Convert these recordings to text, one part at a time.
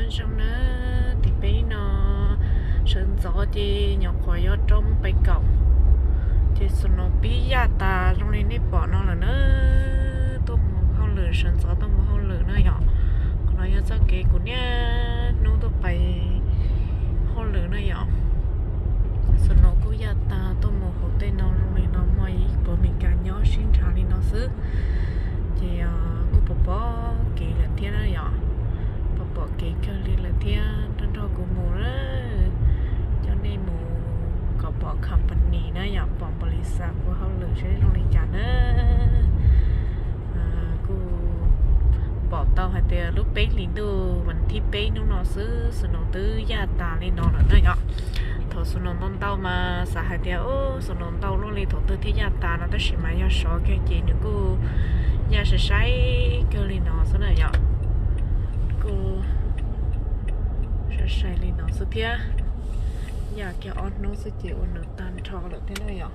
Zoo na, tim peb no sawv ntxov ces nyuam qhuav yuav rau moos pais kaum, ces snow pib yaj tas zoo li nej pom no lawm na. Tuaj mus hauj lwm, sawv ntxov tuaj mus hauj lwm na yom. Qhov no yog txoj kev kuv niaj hnub tuaj pais hauj lwm na yom. Snow kuj yaj tas tuaj mus hauv tej no zoo li no, muaj ib puas Meskas nyob sib nrhav li no xwb. Ces kuj pom pom kev lawm thiab na yom. Pom pom kev kawg li lawm thiab, nrog nrog kuv mus na. Coj nej mus kom pom company na yom, pom npaum li xav kuv hauj lwm seb zoo li cas na. Kuj pom tau hais tias lub peb hlis ntuj vas thib peb hnub no xwb snow twb yaj tas li no lawm na yom. Thaum snow ntau ntau mas xav hais tias ub, snow ntau luaj li thaum twg thiaj yaj tas no, tab sis mas yog sov kiag ces nws kuj yaj sai sai kawg li no xwb na yom. Kuj sai sai li no xwb thiab. Yaj kiag ob hnub xwb ces ua nws tag nrho lawm thiab na yom.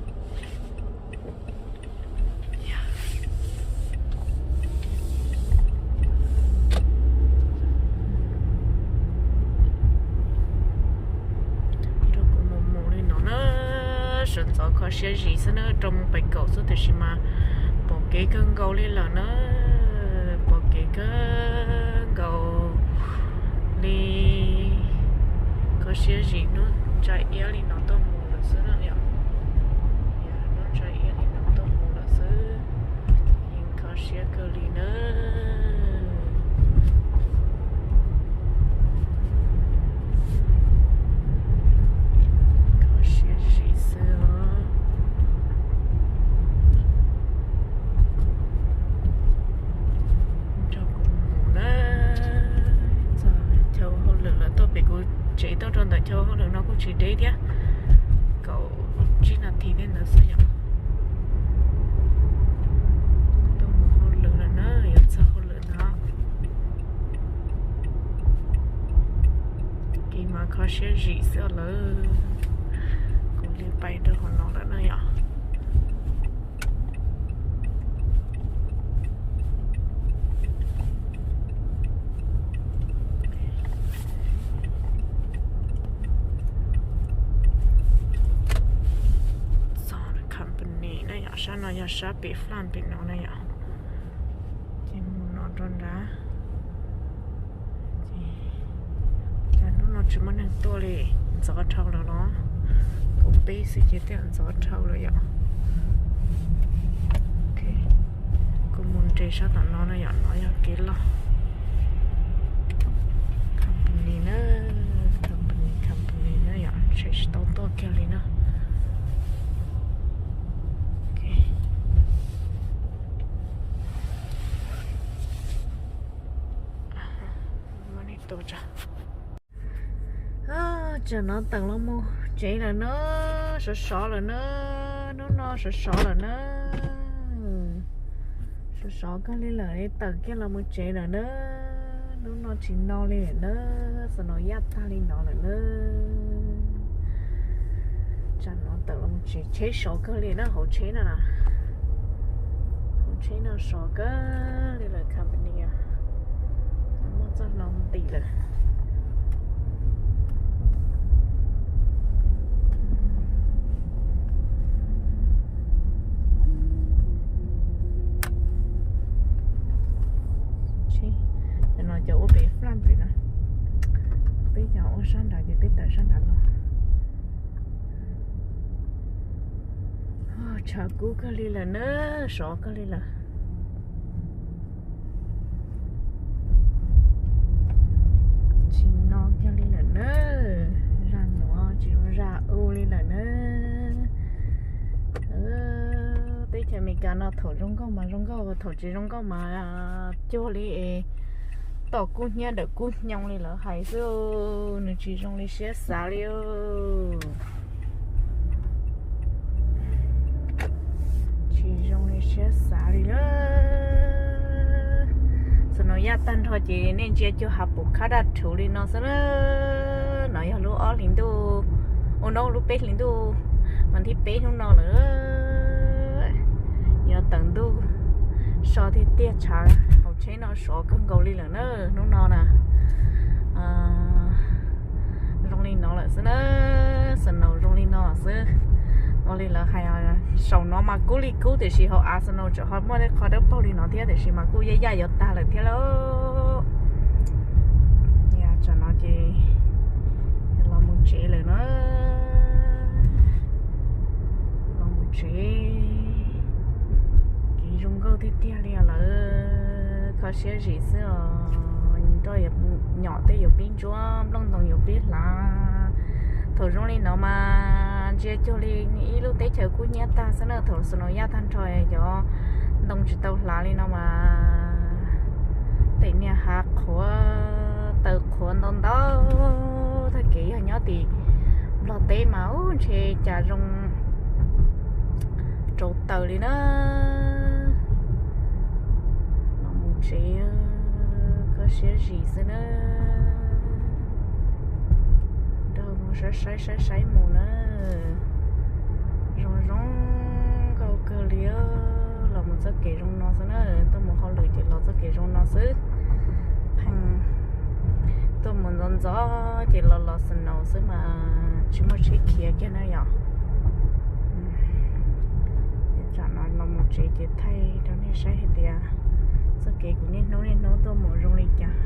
Nrog kuv mus mus li no na, sawv ntxov kho siab zim xwb na, rau moos pais kaum xwb tiam sis mas pom kev kawg nkaus li lawm na, pom kev kawg nkaus li. Kho siab zim, hnub ntsa iab li no tuaj mus lawm xwb na yom. Hnub ntsa iab li no tuaj mus lawm xwb. Yeej kho siab kawg li na. Kho siab zim xwb os. Nrog kuv mus na. Txog chaw hauj lwm lawm, tuaj pem kuv tsev tuaj rau ntawm chaw hauj lwm no kuj tsis deb thiab, kaum tsib nas this tej ntawd xwb yom. Tuaj mus hauj lwm lawm na, yuav txog hauj lwm ntag. Kev mas kho siab zim xwb lawm. Kuv li pais rau hauv no lawm na yom. Txog company na yom, sab no yog sab pem flat pem no na yom. Ces mus no rau nrad. Ces hnub no tsis muaj neeg tuaj li, ntxov dhau lawm los. Kaum peb xwb ces twb ntxov dhau lawm yom. Kuv mus nres sab tom no na yom, no yog kev loj. Company na, company, company na yom, tseem tsis tau tuaj kiag li na. Tsam no tawm los mus tsev lawm na, sov sov lawm na, hnub no sov sov lawm na. Sov sov kawg li lawm, tawm kiag los mus tsev lawm na. Hnub no tsis no li lawm na, snow yaj tag li no lawm na. Tsam no tawm los mus tsev, tsheb sov kawg li na, hauv tsheb no na. Hauv tsheb no sov kawg li lawm, company muab txoj hlua ntim lawm. Cov no cov ua pem flat pem na, peb cov ua sab nrad ces peb tawm sab nrad los. Tshav kub kawg li lawm na, sov kawg li lawm. Tsis no kiag li lawm na, zaj nuav tsis zoo zaj u li lawm na. Teb chaws Amelikas no thaum zoo nkauj mas zoo nkauj, thaum tsis zoo nkauj mas cuag li es tom kub hnyiab ntawm kub hnyo li lawv hais xwb, nws tsis zoo li siab xav li. Tsis zoo li siab xav li na. Snow yaj tag nrho ces nej ntsia cuag hav pum khab daj rhuv li no xwb na. No yog lub ob hlis ntuj, ua no lub peb hlis ntuj, vas thib peb hnub no lawm. Yog tawm ntuj so tiag tiag, tshav hauv tsheb no sov kawg nkaus li lawm na hnub no na. Li lawv hais, saum no mas kub li kub tiam sis hauv Arsenal tseem ho muaj tej qhov dawb paug li no thiab tiam sis mas kuj yaj yaj yuav tag lawm thiab lauj. Tam no ces los mus tsev lawm na. Los mus tsev. Kev zoo nkauj tiag tiag li os lawm. Kho siab zim xwb os. Nroj yuav nyom tej yuav pib ntsuab, nplooj ntoos yuav pib hlav. Thaum zoo li no mas ntsia cuag li ib lub teb chaws kub hnyiab tag xwb na. Thaum snow yaj tag nrho, cov ntoo tsis tau hlav li no mas tej niag hav qhuav taws qhuav ntau ntau. Tag kev yog nyob tim Nplog teb mas ub ntshe cas zoo rau taws li na. Los mus tsev, kho siab zim xwb na. Nrog mus saib saib saib saib mus na. Zoo zoo nkauj kawg li. Los mus txoj kev zoo no xwb na, tuaj mus hauj lwm ces los txoj kev zoo no xwb. Pheej tuaj mus ntxov ntxov ces los los snow xwb mas tsis muaj tsheb khiav kiag na yom. Tam no los mus tsev ces thaij rau nej saib hais tias txoj kev kuv niaj hnub niaj hnub tuaj mus zoo li cas.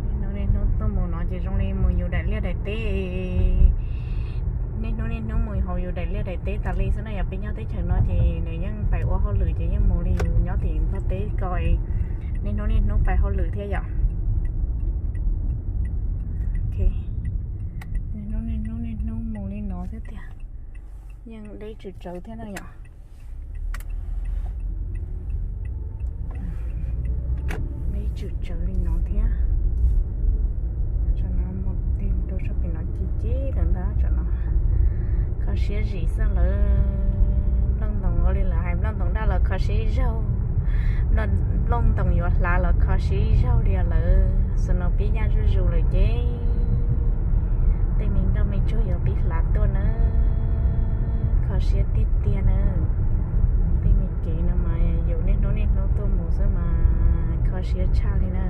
Niaj hnub niaj hnub tuaj mus no ces zoo li mus yus daim liaj daim teb. Niaj hnub niaj hnub mus hauv yus daim liaj daim teb tas li xwb na yom. Peb nyob teb chaws no ces nws yeej pais ua hauj lwm ces yeej mus li yus nyob tim Nplog teb ko. Niaj hnub niaj hnub pais hauj lwm thiab yom. Niaj hnub niaj hnub niaj hnub mus li no thiab tiag. Yeej deb tsawv tsawv thiab na yom. Deb tsawv tsawv li no thiab. Tam no mus tig rau sab pem no ci ci lawm ntag tam no. Kho siab zim xwb lawm. Nplooj ntoos ua li lawv hais nplooj ntoos daj los kho siab zaug. Nplooj ntoos yuav hlav los kho siab zaug li lawm. Snow pib yaj zuj zus lawm ces tej me nroj me tsuag yuav pib hlav tuaj na. Kho siab tiag tiag na. Tej me kev no mas yus niaj hnub niaj hnub tuaj mus xwb mas kho siab tshaj li na.